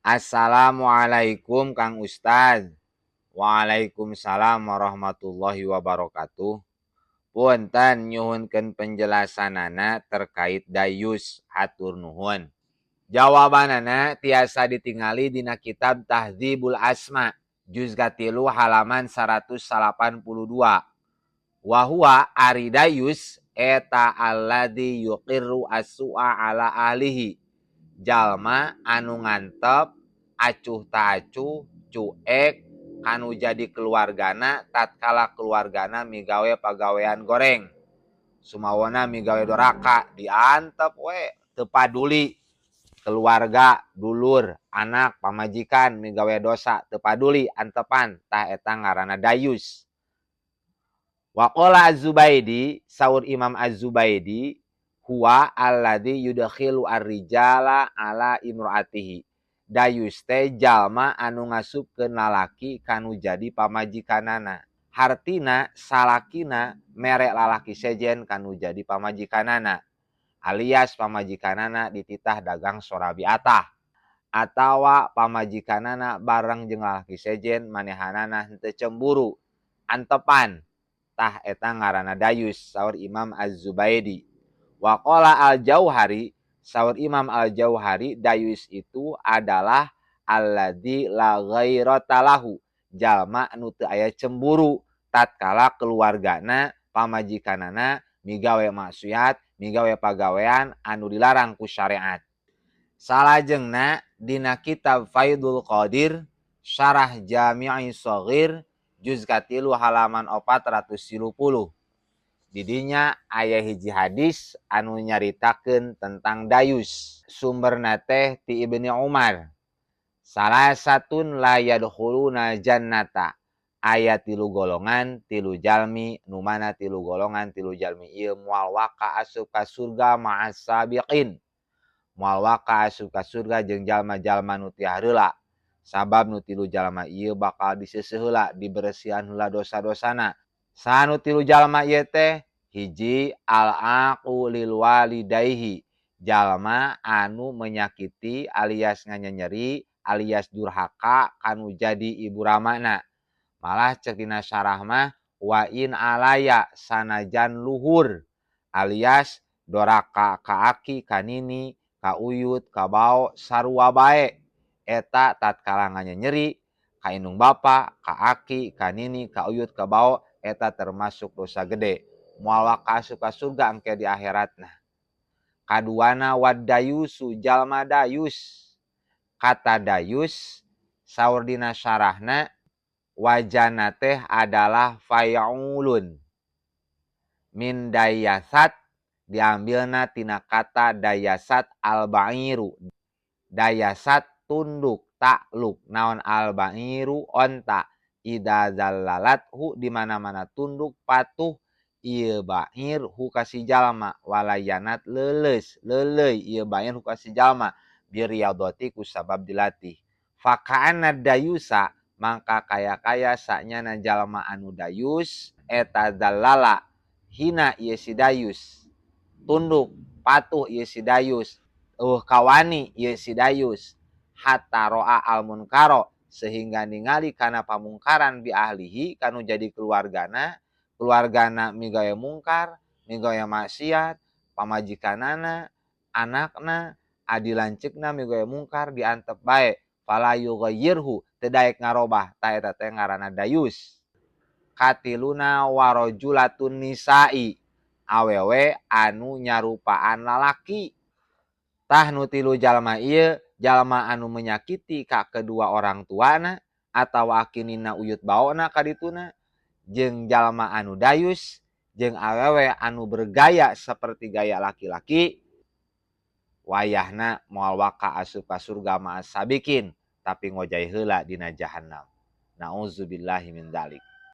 Assalamualaikum, Kang Ustad. Waalaikumsalam warahmatullahi wabarakatuh. Punten, nyuhunkeun penjelasanana terkait dayus, hatur nuhun. Jawabanana tiasa ditingali dina kitab Tahdzibul Asma juz 3 halaman 182. Wa huwa, ari dayus eta, alladzi yuqirru as-su'a ala ahlihi, jalma anu ngantep acuh ta acuh, cuek kanu jadi keluargana tatkala keluargana migawe pagawean goreng, sumawona migawe doraka, diantep we, teu paduli keluarga, dulur, anak, pamajikan migawe dosa, teu paduli, antepan. Tah, eta ngaranna dayus. Waqala Az-Zubaidi, saur Imam Az-Zubaidi, huwa alladzi yudkhilu ar-rijala ala imraatihi, dayus teh jalma anu ngasupkeun lalaki kanu jadi pamajikanana, hartina salakina mere lalaki sejen kanu jadi pamajikanana, alias pamajikanana dititah dagang sorabi atah atawa pamajikanana bareng jeung lalaki sejen, manehanana henteu cemburu, antepan. Tah, eta ngaranna dayus saur Imam Az-Zubaidi. Waqala Al-Jauhari, saur Imam Al-Jauhari, dayus itu adalah alladzi la ghairata lahu, jalma anu teu aya cemburu tatkala keluargana, pamajikanana migawe maksiat, migawe pagawean anu dilarang ku syariat. Salajengna dina kitab Faidul Qadir Syarah Jami'i Shaghir juz 3 halaman 430, didinya aya hiji hadis anu nyaritakeun tentang dayus, sumberna teh ti Ibni Umar. Salasatun la yadkhuluna jannata, aya tilu golongan, tilu jalmi, nu mana tilu golongan, tilu jalmi ieu moal waka asup ka surga, ma'as sabiqin, moal waka asup ka surga jeung jalma-jalma nu ti hareula, sabab nu tilu jalma ieu bakal diseuseuh heula, diberesihan heula dosa-dosana. Saha nu tilu jalma ieu teh? Hiji, al-aqu lil walidaihi, jalma anu menyakiti alias nganyenyeri alias durhaka kanu jadi ibu ramana. Malah cek dina syarah mah, wa in alaya, sanajan luhur, alias doraka ka aki, ka nini, ka uyut, ka bao, sarua bae. Eta tatkala nganyenyeri ka indung bapa, ka aki, ka nini, ka uyut, ka bao, eta termasuk dosa gede, moal waka asup ka surga engke di akhiratna. Kaduana, wad dayusu, jalma dayus. Kata dayus saur dina syarahna, wajana teh adalah fayaulun min dayasat, diambilna tina kata dayasat al-ba'iru, dayasat tunduk, takluk. Naon al-ba'iru, onta, idza zallalathu, di mana-mana tunduk patuh ieu ba'ir hu ka si jalma, walayanat, leuleus, leuleuy ieu ba'ir hu ka si jalma, biriyadati, ku sabab dilatih. Faka'anna dayusa, mangka kaya-kaya sanyana jalma anu dayus eta, zallala, hina ieu si dayus, tunduk patuh ieu si dayus, euweuh kawani ieu si dayus, hatta ro'a al munkaro, sehingga ningali kana pamungkaran, bi ahlihi, kanu jadi keluargana. Keluargana migawe mungkar, migawe maksiat, pamajikanana, anakna, adi lanceukna migawe mungkar, diantep bae, fala yughayyirhu, teu daek ngarobah. Tah, eta teh ngaranna dayus. Katiluna, warajulatun nisa'i, awewe anu nyarupaan lalaki. Tah, nu tilu jalma ieu, jalma anu menyakiti ka kedua orang tuana atawa akinina, uyut baona ka dituna, jeung jalma anu dayus, jeung awewe anu bergaya seperti gaya laki-laki, wayahna moal waka asup ka surga ma'as sabiqin, tapi ngojay heula dina jahannam. Nauzubillahi min dzalik.